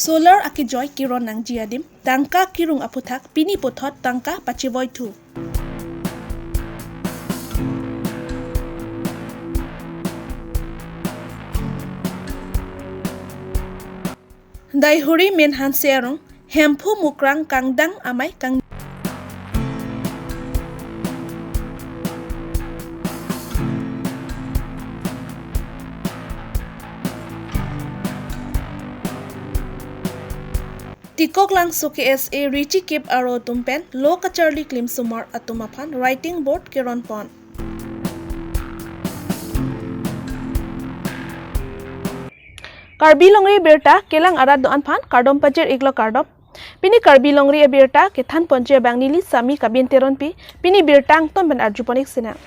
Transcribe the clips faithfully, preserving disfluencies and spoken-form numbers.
Solar akejoi keron nangji adim tangka kerung aphuthak pini puthot tangka pachevoithu. Daihuri Menhanse arong Hemphu Mukrang Kangdang Amei Kang Tikoklangso K S A Richikip aro atum pen lo kacharli klimsomar atum aphan writing board keron pon. Karbi Longri abirta kelang arat do-an aphan kardom pajir iklo kardom. Pini Karbi Longri abirta kethan ponji abang neli Sami Kabin Teronpi, pini birta angton pen arju pon ik sinang.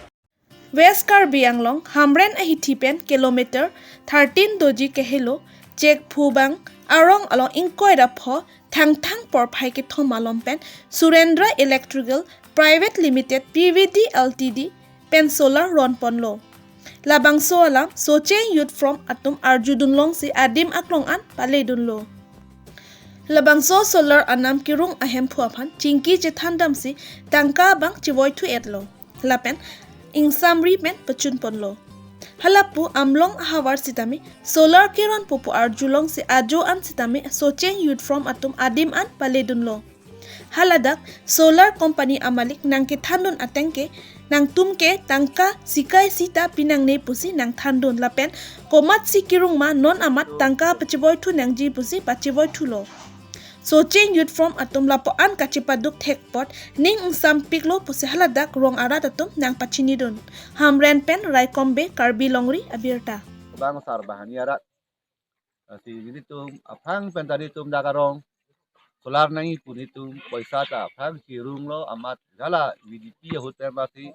West Karbi Anglong Hamren ahithi pen kilometer thirteen doji kehelo Chekphubang arong along ingkoi ra pho Thangthang porphai kethom malom pen Surendra Electrical Private Limited P V D L T D pen solar ron ponlo. Labangso alam Socheng Youth Forum atum arjudun longsi adim aklong an paledunlo. Labangso solar anam kerung ahemphu aphan chingki chethan damsi tangka abang chevoithu etlo. Lapen ingsamri pen pachun ponlo. Halapu Amlong ahavar sitame solar keron pupu arjulongsi ajo an sitame Socheng Youth Forum atum adim an paledunlo. Haladak solar company amalik nangkethandun ateng ke nangtum ke tangka sikai sita pinangne pusi nangthandun lapen komatsi kerung ma non amat tangka pachevoithu nangji pusi pachevoithulo. Socheng Youth Forum atum lapu-an kachepaduk thek apot ning ingsampiklo pusi haladak rong arat atum nangpachinidun. Hamren pen Raikom Bey, Karbi Longri abirta. Bang sarbahani arat. Lasi nelitum aphrang pen ta nelitum dak arong solar nangji pu nelitum poisa ta aphrang chirunglo amat jala V D P ahut pen masi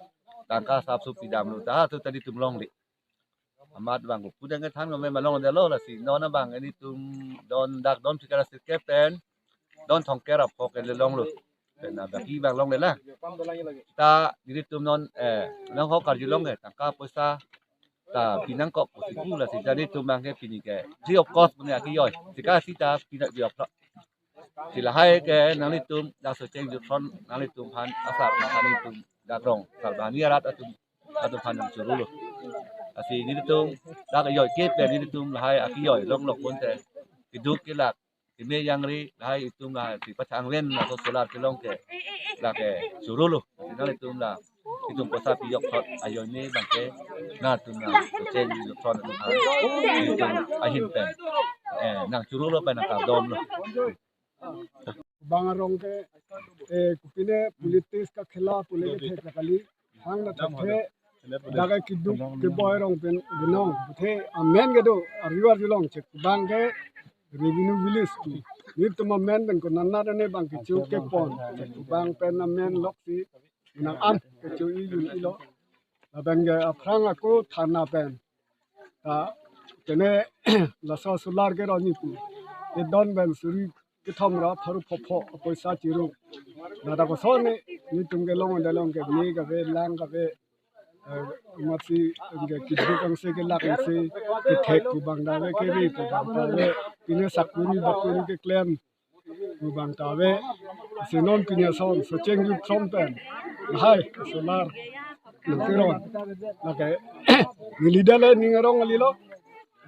tangka sapso pidamlo ta tu ta nelitum longle. Amat bang ko pudang kethan ko me malongdetlo lasi non abang nelitum don dak don phlikar sirkep pen don thomkep ra pho ke le longlo. Pen abaki bang longle la. Ta nelitum non eh nang ho karjulong ke tangka poisa ta pinangkok pusi pu lasi ta nelitum bang ke pini ke free of cost punya akejoi. Sika sita pina free of cost. Si lahai ke nanglitum dak Socheng Youth Forum nanglitum aphan asar nanglitum dak rong sarbahani arat atum atum aphan nangchorolo. Lasi nelitum dak kejoi ke pen nelitum lahai akejoi longlok ponte keduk kelak keme jangre lahai itum lahai si pachangren laso solar kelong ke lake chorolo. Lasi nanglitum la itum poisa pijok thot ajoine bang ke nangtum na Socheng Youth Forum atum aphan itum ahin pen eh nangchorolo pen nangkardomlo. Bang arong ke eh kopine politics ka khela pule ke thek kali. Hang na thek the dak ke keduk keboi arong pen binong the amen kedo ariu arjulong Chekphubang ke revenue village tu. Nelitum amen pen ko nana dane bang kecho kepon Chekphubang pen amen loksi nang an kecho ijun ilo. Labang ke aphrang ako thana pen ta kene laso solar keronji pu. Kedon pen suri kethom ra pharo phopho poisa chirung. Nada koson ne nelitum kelong dalong ke ne kave lang kave eh, masi ke keduk angse kelak angse kethek pu bang ta ave kere pu bang ta ave pine sakuri bakuri keklem pu bang ta ave. Si non pine ason Socheng Youth Forum pen lahai solar nangkeron lake neli dale ning arong alilo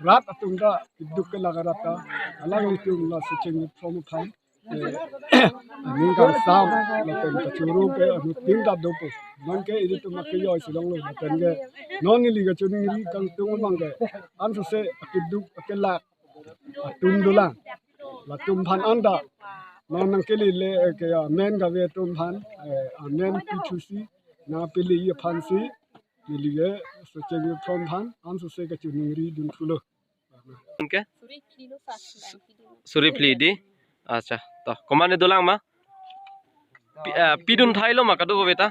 rat atum ta keduk kelak arat ta alanglitum la Socheng Youth Forum aphan eh, aning kangsam lapen kachoro ke anuttin ta dopo. Non ke ilitum akejoi si longlo lapen ke non neli kachoningri kangtung abang ke ansose akeduk akelak atum dolang. Latum aphan anta non nangkele le eh, ke amen kave atum aphan eh, amen pithusi nangpele aphansi neli ke Socheng Youth Forum aphan ansose kachoningri dunthulo. Ke? Suri phli lo sa, suri phli lo. Suri phli di. Acha, to. Komatne dolang ma? Pi, eh, pidun thailo ma kadokave ta?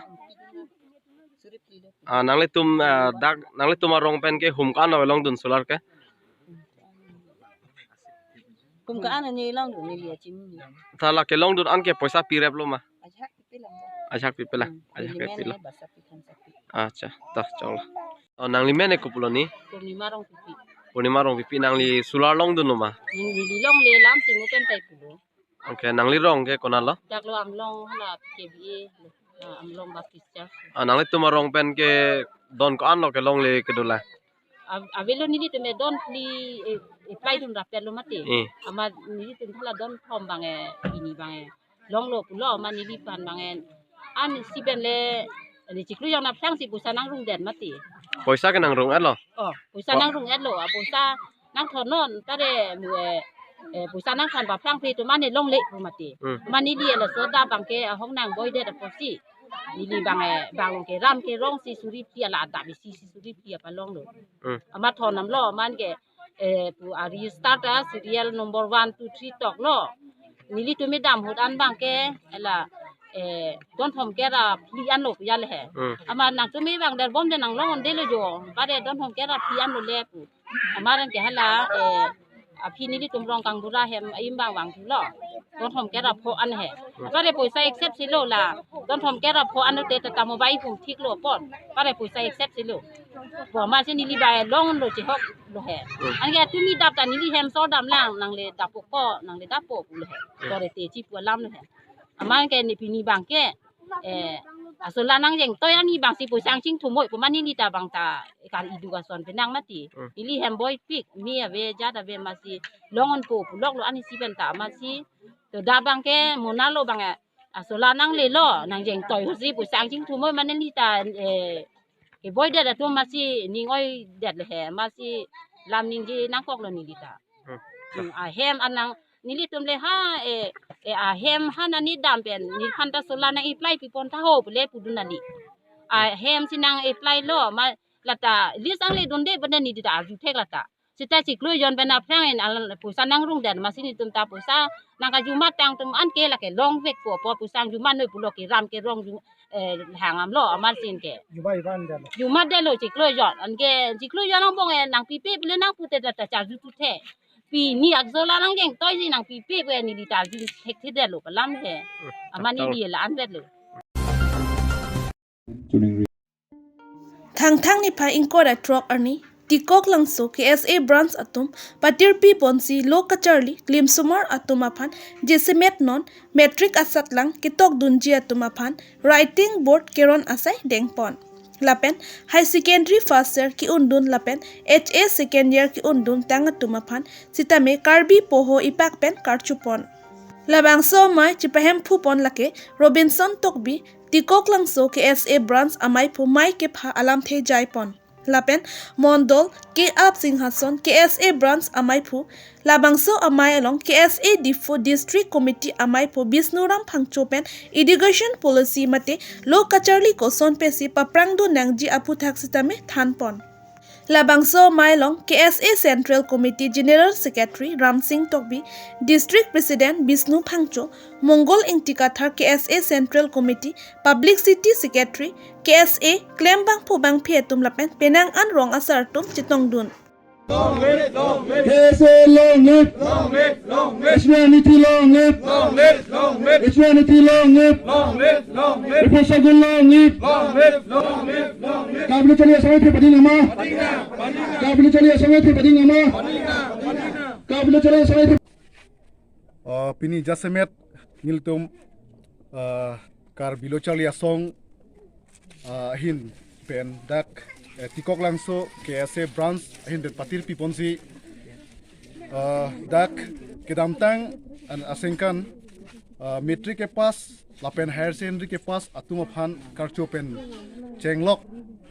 Suri phli lo. Ah, nanglitum eh, dak nanglitum arong pen ke hum ko-an longdun solar ke? Hum ko-an ne longdun ne liya chini. Ta la kelongdun an ke poisa pirep lo ma? Acha. Ajahak pipe la, hmm, ajahak pipe la. Acha, ta choklo. Oh, nanglimen ke kopilo ni? Purnima Rongpipi. Purnima Rongpipi, nangli solar longdun lo ma? Neli longle, lam si mo pen tai pulo. Okay, nangli rong ke konat lo? Dak lo Amlong hala K B A, ah, Amlong Baptist Church. Ah, nanglitum arong pen ke don ko-an lo kelongle kedo la? Av-, avelo, nelitum e don phli, eh, apply dun rapet lo mati. Eh. Amat nelitum thala don thom bang e, pini bang e longlo pulo, amat neliphan bang e an si pen le, le chiklo jon aphrang si poisa nangrung det mati. Poisa ke nangrung-et lo? Oh, poisa, oh, nangrung-et lo, ah, poisa nangthon non, tare mu, eh, eh, poisa nangthon ba aphrang phe atum an e longle pu mati. Hmm. Amat neli laso adap bang ke ahong nangvoidet apotsi, neli bang e, bang long ke ram ke rong si suri phli ala adap isi si suri phli apa longlo. Hmm. Amat thon nam lo, amat ke, eh, pu a register ta serial number one, two, three tok lo. Nelitum e dam ahut an bang ke, ela, eh, don thom kera phli an lo pu ya le he. Hmm. Amat nangtum e bang der bom de nanglong-un det lo jo, ba de don thom kera phli an lo le pu. Amat an ke hala, eh, aphi nelitum rong kangbura hem aim bang vangthu lo. Don thom kera pho an he. Ba de poisa accept si lo la. Don thom kera pho an lo te tata mobile hum thik lo pon. Ba de poisa accept si lo. Bo amat si neli ba e long lo chehok lo he. Hmm. Anke tumi dap ta neli hem so dam lang, nangle dap po ko, nangle dap po pu lo he. Hmm. Tore te chipu alam lo he. Amat ke ne pini bang ke, eh, a solar nangjeng toi ani bang si poisa angching thumoi pu amat neli ta bang ta kar iduk ason penang mati. Hmm. Neli hem voipik, mi ave, jat ave, amat si long-un po pulok lo, ani si pen ta amat si. To dap bang ke mona lo bang e, a solar nangle lo, nangjeng toi ho si poisa angching thumoi amat neli ta, eh, kevoidet atum amat si ning oidet le he, amat si lam ningje nangkok lo neli ta. Hmm. Hmm, ahem anang nelitum le ha, eh, eh, ahem ha nani dam pen, neliphan ta solar nang-apply pi pon tha ho pu le pudun neli. Ahem si nang-apply lo, ma lata list ang le dunde pen neli ta arju thek lata. Seta chiklo jon pen aphrang en al poisa nangrung det, amat si nelitum ta poisa nangkajumat tang atum an ke lake longvek po, po poisa angjumat noi pulo ke ram ke rong ju, eh, hang am lo, amat si ke. Jumat, jumat det lo. Jumat det lo chiklo jon. Anke chiklo jon angbong e nangpipe pule nangpute ta ta charju tuthe. Pini a solar nangjeng toi si nangpipe pu neli ta arju thekthe det lo pu alam he. Hmm. Amat neli la-an det lo. Thangthang niphai ingkoi ra throk arni Tikoklangso K S A branch atum patirpi ponsi lo kacharli klimsomar atum aphan jasemet non matric asatlang ketokdunji atum aphan writing board keron asai dengpon. Lapen high secondary first year ke-undun lapen H A second year ke-undun tang atum aphan sitame Karbi Poho ipak pen karchupon. Labangso amei chepahemphu pon lake Robinson Tokbi, Tikoklangso K S A branch ameiphu mei kepha alamthe jaipon. Lapen Mondol K Up Singhason K S A branch ameiphu, labangso amei along K S A Diphu District Committee ameiphu Bisnuram Phangcho pen education policy mate lo kacharli koson pensi paprangdun nangji aphuthak sitame thanpon. Labangso amei along K S A Central Committee General Secretary Ramsing Tokbi, District President Bisnu Phangcho, Mongol Ingti Kathar K S A Central Committee Publicity Secretary K S A klembangphu bangphi atum lapen penang an rong asar atum chetongdun. Long live, long live. K S A long live. Long live, long live. H P R Niti long live. Long live, long live. H P R Niti long live. Long live, long live. Ripon Sagun long live. Long live, long live, long live. Karbi Lo Charli Asong Ameiphu pading nama. Pading nang, pading nang. Karbi Lo Charli Asong Ameiphu pading nama. Pading nang, pading nang. Karbi Lo Charli Asong Ameiphu. Uh, pini jasemet nelitum, uh, Karbi Lo Charli Asong, uh, ahin pen dak, eh, Tikoklangso K S A branch ahin pen patirpi ponsi, uh, dak kedamtang an asengkan, uh, matric kepass lapen higher secondary kepass atum aphan karcho pen chenglok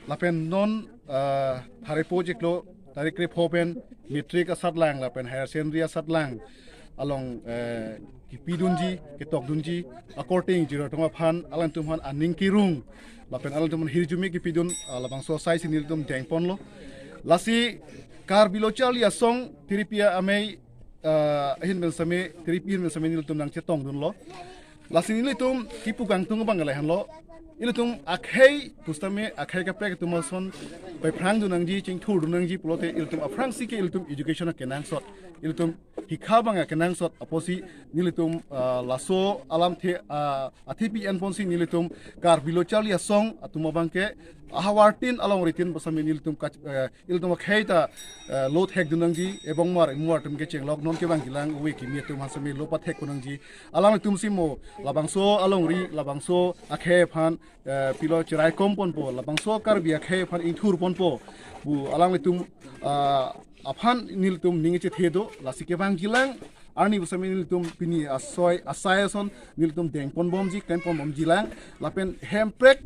lapen non, ah, tharepo chiklo tarik krepho pen matric asatlang lapen higher secondary asatlang along, eh, kipidunji, ketokdunji akorte ingjir atum aphan, alangtum aphan aning kerung lapen alangtum aphan hirjume kipidun, ah, labangso asai si nelitum dengponlo. Lasi Karbi Lo Charli Asong tiripi amei, ah, ahin pen sitame, tiripi ahin pen sitame nelitum nangchetongdunlo. Lasi nelitum kipu kangtung abang ke lahenlo. Ilitum akhei pusitame akhei kaprek atum ason pephrangdun nangji, chingthurdun nangji pulote ilitum aphrangsi ke ilitum education akenangsot, ilitum hikha abang akenangsot apotsi nelitum, ah, laso alamthe, ah, athepi enponsi nelitum Karbi Lo Charli Asong atum abangke ahavartin alongritin pusitame nelitum kach-, eh, ilitum akhei ta, eh, lo thekdun nangji, ebong mar imor atum kechenglok non kevangjilang ove kimi atum aphan sitame lo pathekpon nangji. Alanglitumsi mo labangso alongri, labangso akhei aphan, eh, pilo cherai komponpo, labangso Karbi akhei aphan ingthurponpo pu alanglitum, ah, aphan nelitum ning chethe do. Lasi kevangjilang arni pusitame nelitum pini asoi asai ason nelitum dengponbomji, klemponbomjilang. Lapen hemprek,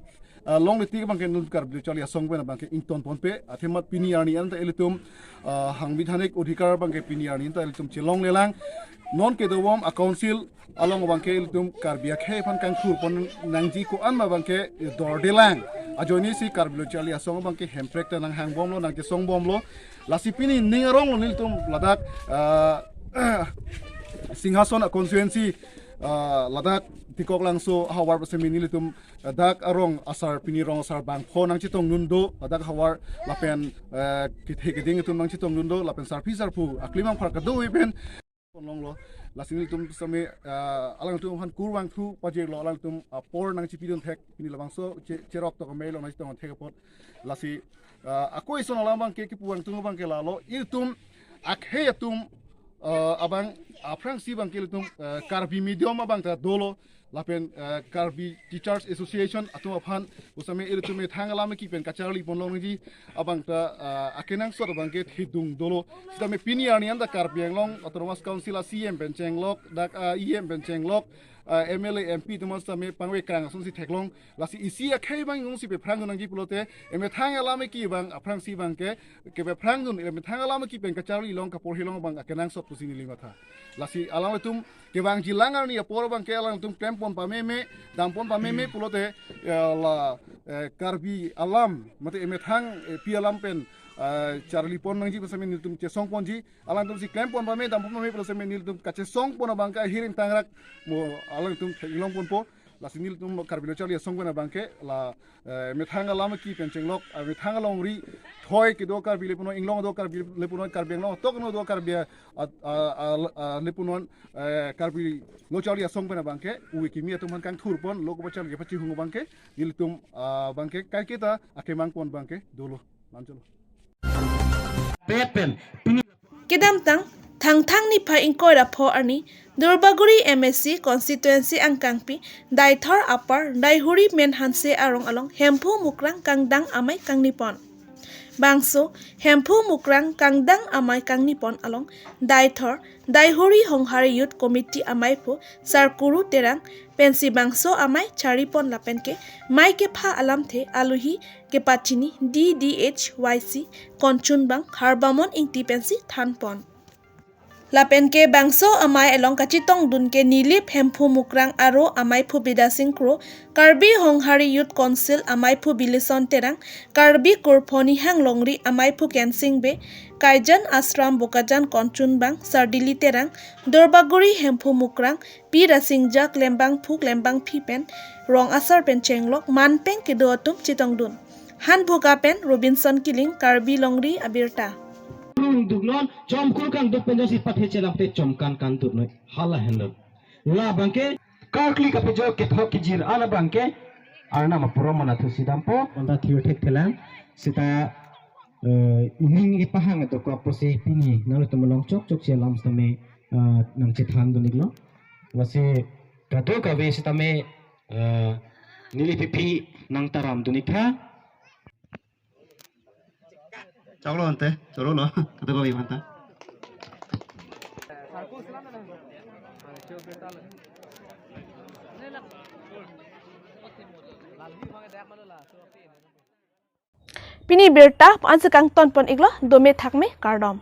ah, longle tik abangke nelitum Karbi Lo Charli Asong pen abangke ingtonponpe. Athema pini arni anta ilitum, ah, sangbidhanik odhikar abangke pini arni anta ilitum chelonglelang. Non kedobom a-council along abangke ilitum Karbi akhei aphan kangthurpon nangji ko-an ma abangke dordelang. Ajoinesi Karbi Lo Charli Asong abangke hemprek ta nanghangbomlo, nangchesongbomlo. Lasi pini ning aronglo nelitum ladak, ah, Singhason a-constituency, ah, ladak Tikoklangso ahavar pusitame nelitum, ah, dak arong asar, pini rong asar bangpho nangchetongdun do, ladak ahavar lapen, eh, kethe keding atum nangchetongdun do, lapen sarpi sarpo aklimang phar kadokave pen ponlonglo. Lasi nelitum pusitame, ah, alangtum aphan kurvangthu pajirlo, alangtum apor nangchipidun thek, pini labangso che-, cherok tok amei lo nangchetong thek apot. Lasi, ah, ako ison alam abangke kipuvangthu abangke lalo, ilitum akhei atum, ah, abang aphrangsi abangke ilitum, ah, Karbi medium abang ta dolo, lapen, ah, Karbi Teachers Association atum aphan pusitame ilitum methang alam kepi pen kacharliponlong nangji abang ta, ah, akenangsot abangke thedung dolo. Sitame pini arni anta Karbi Anglong Autonomous Council a-C E M pen chenglok, dak a-E M pen chenglok, ah, M L A, M P atum sitame pangvekrang asonsi theklong. Lasi isi akhei abang ingsi pephrangdun nangji pulote, emethang alam kepi abang aphrangsi abangke kepephrangdun, emethang alam kepi pen kacharlilong kaporhilong abang akenangsot pusi neli matha. Lasi alanglitum kevangjilang arni apor abangke alangtum klempon pameme, dampon pameme pulote, eh, la, eh, Karbi alam, mate emethang, eh, pi alam pen, eh, charlipon nangji pusitame nelitum chesongponji, alangtumsi klempon pame, dampon pame pulo sitame nelitum kachesongpon abangke ahir ingtangrak mo alangtum theklongponpo. Lasi nelitum Karbi Lo Charli Asong pen abangke la, eh, methang alam kepi pen chenglok, ah, methang alongri thoi kedo Karbi le punon, inglong do Karbi le punon, Karbi Anglong atok no do Karbi, ah, ah, ah, ah, le punon, eh, Karbi Lo Charli Asong pen abangke ove kimi atum aphan kangthurpon, lo kopacharli kepachihung abangke nelitum, ah, abangke kaiketa akemangpon abangke dolo. Mancholo. Pepen. Kedamtang, Thangthang niphai ingkoi ra pho arni, Durbaguri M A C constituency angkangpi, Deithor Upper, Daihuri Menhanse arong along, Hemphu Mukrang kangdang amei kangnipon. Bangso, Hemphu Mukrang kangdang amei kangnipon along, Deithor, Daihuri Honghari Youth Committee ameiphu, Sarkuru Terang, pensi bangso amei charipon lapenke, mei kepha alamthe aluhi kepachini D D H Y C Konchunbang Harbamon Ingti pensi thanpon. Lapenke bangso amei along kachetongdun ke Nilip Hemphu Mukrang aro ameiphu Bidasing Kro, Karbi Honghari Youth Council ameiphu Bilison Terang, Karbi Kurpho Nihang Longri ameiphu Kensing Bey, Kaijan Ashram Bokajan Konchunbang Sardili Terang, Durbaguri Hemphu Mukrang, Pi Rasinja klembangphu klembangphi pen rong asar pen chenglok manpeng kedo atum chetongdun. Hanphuka pen Robinson Killing, Karbi Longri abirta. Lung duknon, chomkur kangduk pen jongsi pathe chelang te chomkan kanduk noi. Hala henlo. Labangke, karkli kapejo kethok kejir an abangke, Arnam aporo mana thusi dampo. Anta thiu thekthelang, seta, eh, ining ipahang ato ko apotsi pini, nangtum along chokchok si alam sitame, eh, nangchethandun iklo. Lasi kadokave sitame, eh, neli pipi nangtaramdun ik tha. Choklo ante, choklo lo, kadokave manta. Pini birta ansi kangtonpon iklo, dome thakme kardom.